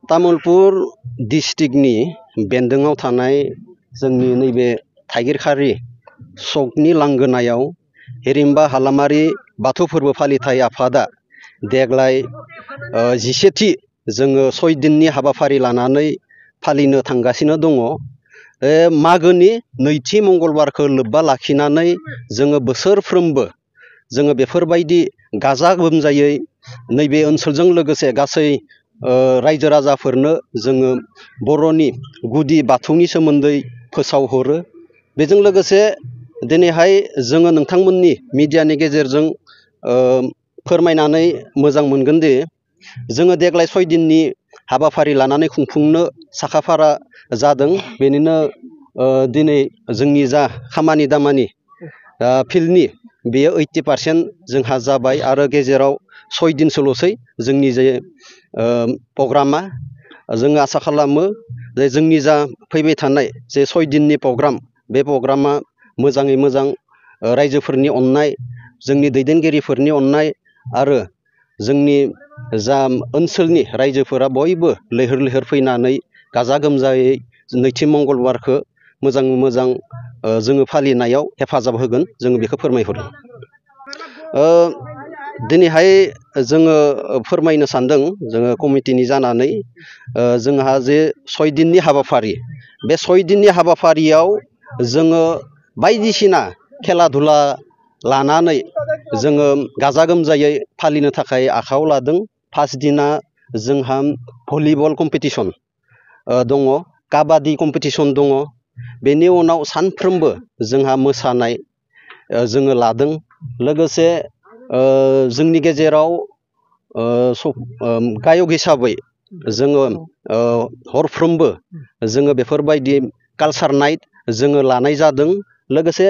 तामुलपुर डिस्ट्रिक्टनि बेन्दोङाव थानाय जोंनि नैबे थाइगिरखारि सकनि लांगोनायाव हिरिम्बा हालामारि बाथौ फोरबो फालिथाय आफादा देग्लाय 11थि जोङो 6 दिननि हाबाफारि लानानै फालिनो थांगासिनो दङ। मागोनि नैथि मंगलबारखौ लोब्बा लाखिनानै जोङो बोसोरफ्रोमबो जोङो बेफोरबायदि गाजा गोमजायै नैबे ओनसोलजों लोगोसे गासै रायजो राजाफोरनो जोङो बर'नि गुदि बाथौनि सोमोन्दै फोसावहरो। बेजों लोगोसे दिनैहाय जोङो नोंथांमोननि मिडियानि गेजेरजों फोरमायनानै मोजां मोनगोन दि जोङो देग्लाय 6 दिननि हाबाफारि लानानै खुंफुंनो साखाफारा जादों। बेनिनो दिनै जोंनि जा खामानि दामानि फिल्डनि बेयो 80% जोंहा जाबाय आरो गेजेराव 6 दिनसोल'सै जोंनि जे प्रग्रामा। जोङो आसा खालामो जे जोंनि जा फैबाय थानाय जे 6 दिननि प्रग्राम बे प्रग्रामा मोजाङै मोजां रायजोफोरनि अननाय, जोंनि दैदेनगिरिफोरनि अननाय आरो जोंनि जा ओनसोलनि रायजोफोरा बयबो लैहोर लैहोर फैनानै गाजा गोमजायै नैथि मंगलबारखौ मोजाङै मोजां जोङो फालिनायाव हेफाजाब होगोन, जोङो बेखौ फोरमायहरो। दिनैहाय जोङो फोरमायनो सानदों जोङो कमिटिनि जानानै जोंहा जे 6 दिननि हाबाफारि, बे 6 दिननि हाबाफारियाव जोङो बायदिसिना खेला धुला लानानै जोङो गाजा गोमजायै फालिनो थाखाय आखायाव लादों। फार्स्ट दिना जोंहा भलिबल कम्पिटिसन दङ, काबादि कम्पिटिसन दङ। बेनि उनाव सानफ्रोमबो जोंहा मोसानाय जोङो लादों। लोगोसे जोंनि गेजेराव गायक हिसाबै जोङो हरफ्रोमबो जोङो बेफोरबायदि कालचार नाइट जोङो लानाय जादों। लोगोसे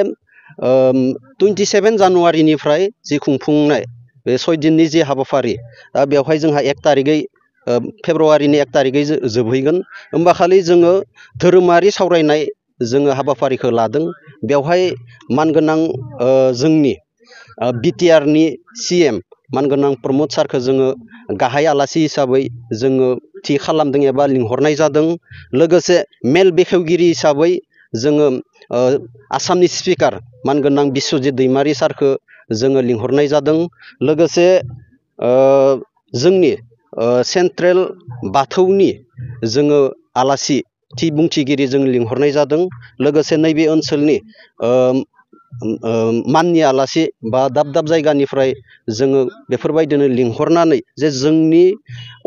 27 जानुवारिनिफ्राय जि खुंफुंनाय बे 6 दिननि जि हाबाफारि, बेवहाय जोंहा 1 तारिखै फेब्रुवारिनि 1 तारिखै जोबहैगोन। होमबा खालि जोङो धोरोमारि सावरायनाय जोङो हाबाफारिखौ लादों। बेवहाय मानगोनां जोंनि बिटिआरनि CM मानगोनां प्रमद सारखौ जोङो गाहाय आलासि हिसाबै जोङो थि खालामदों एबा लिंहरनाय जादों। लोगोसे मेल बेखेवगिरि हिसाबै जोङो आसामनि स्पिकार मानगोनां बिस्वजित दैमारि सारखौ जोङो लिंहरनाय जादों। लोगोसे जोंनि सेन्ट्रेल बाथौनि जोङो आलासि थि बुंथिगिरि जों लिंहरनाय जादों। लोगोसे नैबे ओनसोलनि माननि आलासि बा दाब दाब जायगानिफ्राय जोङो बेफोरबायदिनो लिंहरनानै जे जोंनि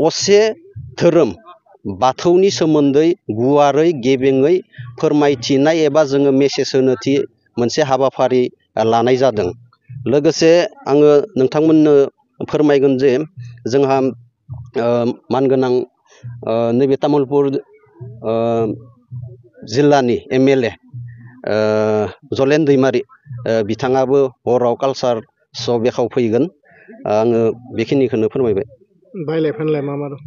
असे धोरोम बाथौनि सोमोन्दै गुवारै गेबेङै फोरमायथिनाय एबा जोङो मेसेज होनो थि मोनसे हाबाफारि लानाय जादों। लोगोसे आङो नोंथांमोननो फोरमायगोन जे जोंहा मानगोनां नैबे तामुलपुर जिल्लानि MLA जलेन दैमारि बिथाङाबो हराव कालचार श' बेखेवफैगोन। आङो बेखिनिखौनो फोरमायबाय। बायलाय फानलाय मा मा दं?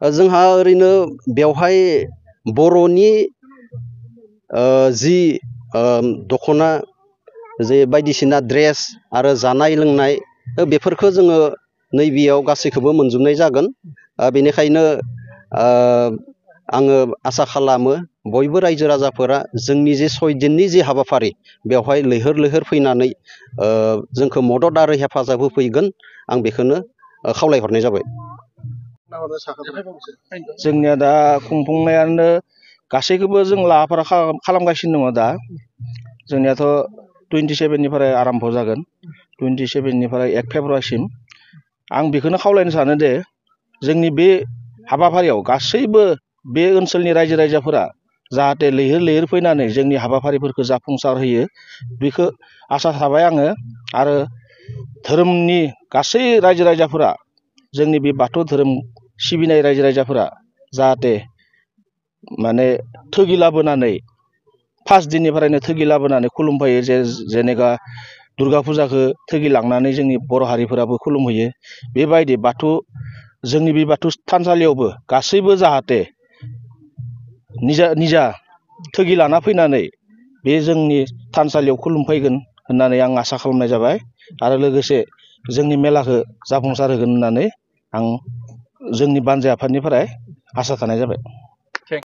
जोंहा ओरैनो बेवहाय बर'नि जि दख'ना, जे बायदिसिना ड्रेस आरो जानाय लोंनाय बेफोरखौ जोङो नैबेयाव गासैखौबो मोनजोबनाय जागोन। बेनिखायनो आङो आसा खालामो बयबो रायजो राजाफोरा जोंनि जे 6 दिननि जि हाबाफारि बेवहाय लैहोर लैहोर फैनानै जोंखौ मदद आरो हेफाजाब होफैगोन, आं बेखौनो खावलायहरनाय जाबाय। जोंनिया दा खुंफुंनायानो गासैखौबो जों लाहाफारा खालामगासिनो दङ। दा जोंनियाथ' 27निफ्राय आरम्भ जागोन, 27निफ्राय 1 फेब्रुवारिसिम। आं बेखौनो खावलायनो सानो दे जोंनि बे हाबाफारियाव गासैबो बे ओनसोलनि रायजो राजाफोरा जाहाथे लैहोर लैहोर फैनानै जोंनि हाबाफारिफोरखौ जाफुंसार होयो, बेखौ आसा थाबाय आङो। आरो धोरोमनि गासै रायजो राजाफोरा, जोंनि बे बाथौ धोरोम सिबिनाय रायजो राजाफोरा जाहाथे माने थोगि लाबोनानै फार्स्ट दिननिफ्रायनो थोगि लाबोनानै खुलुमफैयो। जेनेबा दुर्गा फुजाखौ थोगि लांनानै जोंनि बर' हारिफोराबो खुलुमहैयो। बेबायदि जोंनि बे बाथौ थानसालियावबो गासैबो जाहाथे निजा थोगि लाना फैनानै बे जोंनि थानसालियाव खुलुमफैगोन होननानै आं आसा खालामनाय जाबाय। आरो लोगोसे जोंनि मेलाखौ जाफुंसार होगोन होननानै आं जोंनि बानजाय आफादनिफ्राय आसा थानाय जाबाय।